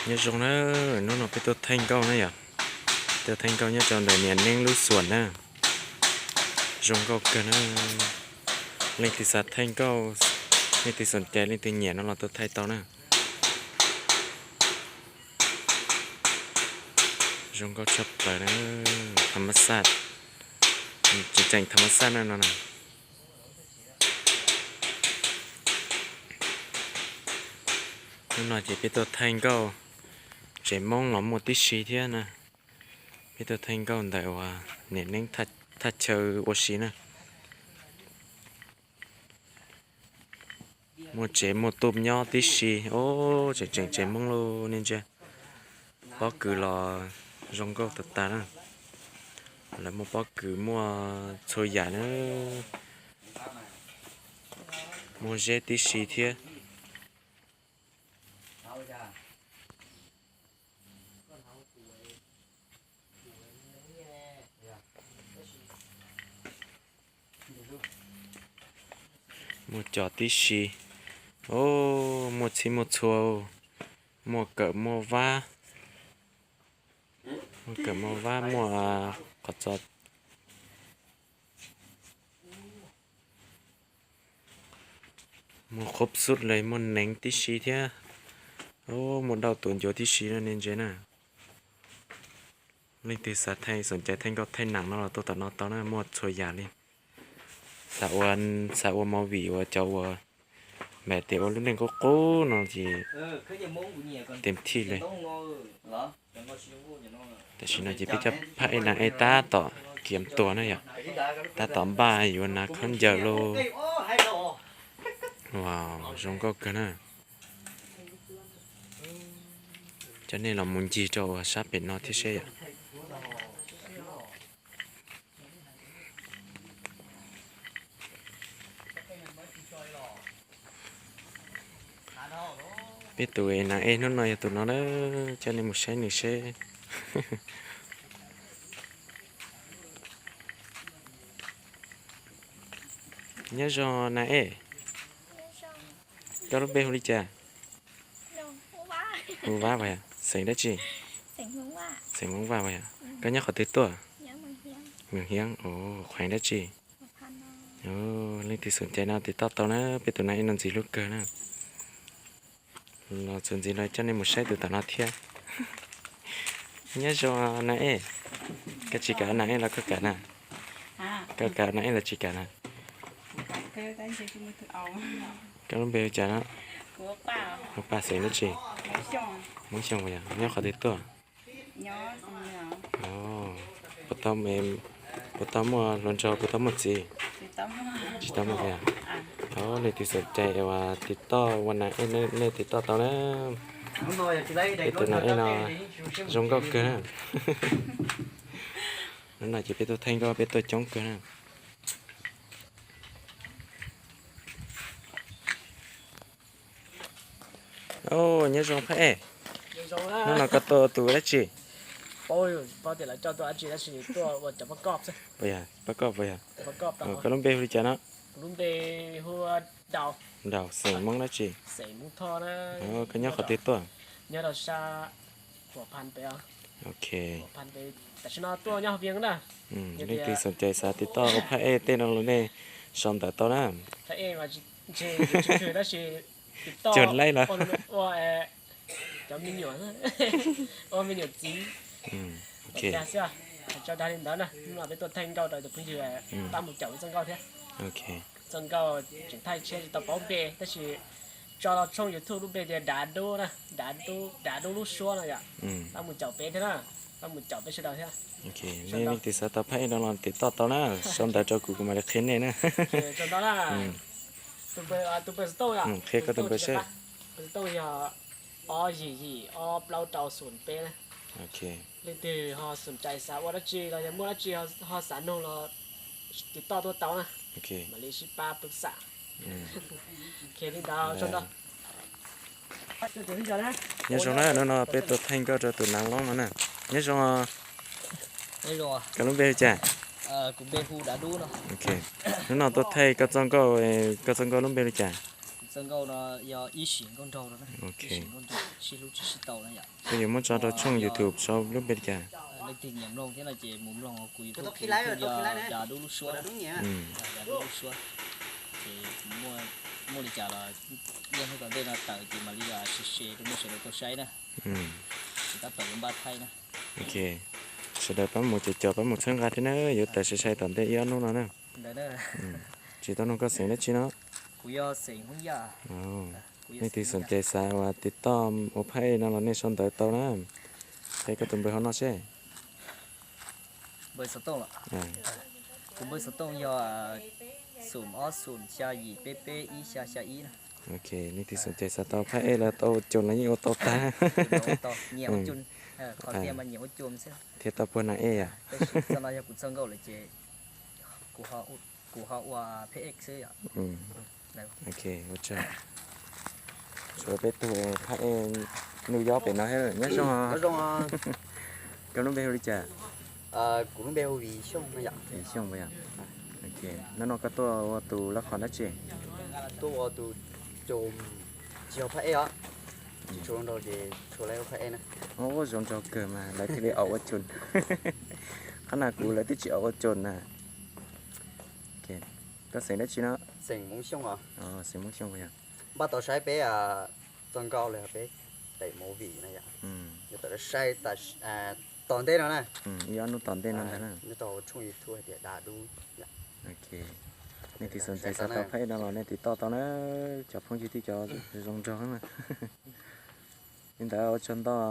Nyob zoo na, hnub no peb tuaj thaij nkauj na yom. Tuaj thaij nkauj nyob rau ntawm niam Neeb lub xuam na. Zoo nkauj kawg na. Leej twg xav thaij nkauj, leej twg xoom cai, leej twg nyiam no los tuaj thaij tau na. Zoo nkauj tshaj plaws na, tham mas xaj, tseem tseem tham mas xaj na no na. Hnub no ces peb tuaj thaij nkauj tsev Hmoob los muaj tib si thiab na. Peb tuaj thaij nkauj ntawm uas niam Neeb thaj chaw ua si na. Muaj tsev muaj tub nyob tib si, o, tseem tseem tsev Hmoob lauj nej ntsia. Pob kws los zoo nkauj tas tas na. Lawv muaj pob kws muaj txhua yam na. Muaj zeb tib si thiab. Muaj cov tib si, o, muaj txhij muaj txhua, muaj kawm muaj vab, muaj kawm muaj vab, muaj qhov txos, muaj qhub xub li, muaj neev tib si thiab. O, muaj dauj tuav ncuav tib si no nej ntsia na. Leej twg xav thaij xoom cai thaij nkauj thaij nees no los tuaj tom no tau na, muaj txhua yam li. Xav ua, xav ua movie uas cov uas mam tias ua lub neej qub qub no ces tes thij li. Tam sim no ces peb coj phaj ej nas ej tab tom kiav tuag na yom, tab tom npaj yuav nas khaub ncaws lauj. Wow, zoo nkauj kawg na. Coj nej los mus ncig rau uas sab pem no thiab seb yom. Peb tus nas ej hnub no yog tus no na, coj nej mus saib nws seb. Nyob zoo nas ej, koj lub npe hu li cas? Hu Vab puas yog? Xeem dab tsi? Xeem Hmoob Vaj puas yog? Koj nyob qhov twg tuaj? Moos Hiab. Ua kheev dab tsi? Leej twg xoom cai no tiv toj tau na, peb tus nas ej no ntxim hlub kawg na. Los txuas ntxiv los coj nej mus saib tus tom no thiab. Nyob zoo nas ej, koj tsis kam nas ej los koj kam na? Koj kam nas ej los tsis kam na? Koj lub npe hu cas no? Hu Paj, xeem dab tsi? Hmoob Xyooj puas yog? Nyob qhov twg tuaj? Puas tau muaj hluas nraug, puas tau muaj txiv? Tsis tau muaj puas yog? Leej twg xoom cai uas tiv toj ua nas ej nej tiv toj tau na. Peb tus nas ej no zoo nkauj kawg na. Hnub no ces peb tuaj thaij nkauj peb tuaj coob kawg na. Nyob zoo phaj ej, hnub no koj tuaj ua tus dab tsi? Pab koj puas yog? Koj lub npe hu li cas no? Nraus, xeem Hmoob dab tsi? Koj nyob qhov twg tuaj? Ok. Leej twg xoom cai xav tiv toj ua phaj ej tej no los nej sau ntawv tau na. Cuag laib los? Ua me nyuam txiv. Tso dag li ntawd na, hnub no peb tuaj thaij nkauj rau tus phooj ywg pab mus caum txoj nkauj thiab. Txoj nkauj tseem thaij tshiab tsis tau paub npe tab sis tso rau tshooj YouTube lub npe tias Dav Dub na, Dav Dub lub suab no yom. Pab mus caum peb thiab na, pab mus caum peb sawv daws thiab. Nej leej twg xav tau phaj ej no los tiv toj tau na, sau ntawv rau kuv, kuv mam li qhia nej na. Tus npe, tus npe xov tooj yom, qhia koj tus npe seb. Tus xov tooj yog ob yim yim ob plaub rau xoom peb na. Leej twg ho xoom cai xav ua dab tsi los yog muaj dab tsi ho xav nug los tiv toj tuaj tau na. Mam li sib pab pwb xam. Li ntawd. Nyob zoo na, hnub no peb tuaj thaij nkauj rau tus nav loob no na. Nyob zoo. Koj lub npe hu cas? Hnub no tuaj thaij koj txoj nkauj, koj txoj nkauj lub npe hu li cas? Txawj nkauj no yog ib sim nkauj nraug rau na, ib sim nkauj nraug sib hlub tsis sib tau na yom. Koj yuav muab tso rau tshooj YouTube sau lub npe li cas? Leej twg nyiam mloog thiab no ces mus mloog kuv YouTube, kuv YouTube yog Yas Dub Lub Suab, Yas Dub Lub Suab. Ces kuv muaj li cas los nyob hnub tom ntej no tawm ces mam li share share rau nej sawv daws tau saib na. Ces tab tom yuav npaj thaij na. Ok, sawv daws pab mus cov cov pab mus txhawb nqa thiab na, yuav tawm sai sai tom ntej ib ob hnub no na. Tsis tau nug koj xeem dab tsi no? Nej tig xoom cai xav uas tiv toj ua phaj ej no los nej sau ntawv tau na. Qhia koj tus npawb hauv no seb. Kuv npawb xov tooj yog xoom ob xoom xya yim peb peb ib xya xya ib na. Ok, nej tig xoom cai xav tau phaj ej los tau ua coos los yeej ua tau tag. Nyiam ua coos, qhov tiag mas nyiam ua coos xwb. Thiaj tau puag nag ej yom. Tab sis txoj no yog kuv txawj nkauj lawm ces kuv ho ua phaj ej xwb yom. Ok, ua tsaug. Tshuav peb tug phaj ej New York pem no thiab. Nyob zoo. Koj lub npe hu li cas? Kuv lub npe hu Vim Xyooj no yom. Vim Xyooj puas yog? Ok, hnub no koj tuaj ua tus lab qhov dab tsi? Tuaj ua tus coos, tsis yog phaj ej os. Tsis tshua zoo nraug ces tshua lawv ua phaj ej na. Ua zoo nraug kawg mas lawv thiaj li au ua coos. Qhov na kuv lawv twb tsis au ua coos na. Koj xeem dab tsi no? Xeem Hmoob Xyooj os. Xeem Hmoob Xyooj puas yog? Npaj tau saib peb txoj nkauj los yog peb daim movie na yom. Yuav tawm saib tom ntej no na. Ib ob hnub tom ntej no ntag na. Nyob rau tshooj YouTube hais tias Yas Dub. Ok, nej tig xoom cai xav tau phaj ej no los nej tiv toj tau na, cov phooj ywg thiab cov zoo nraug na. Li ntawd ua tsaug ntau.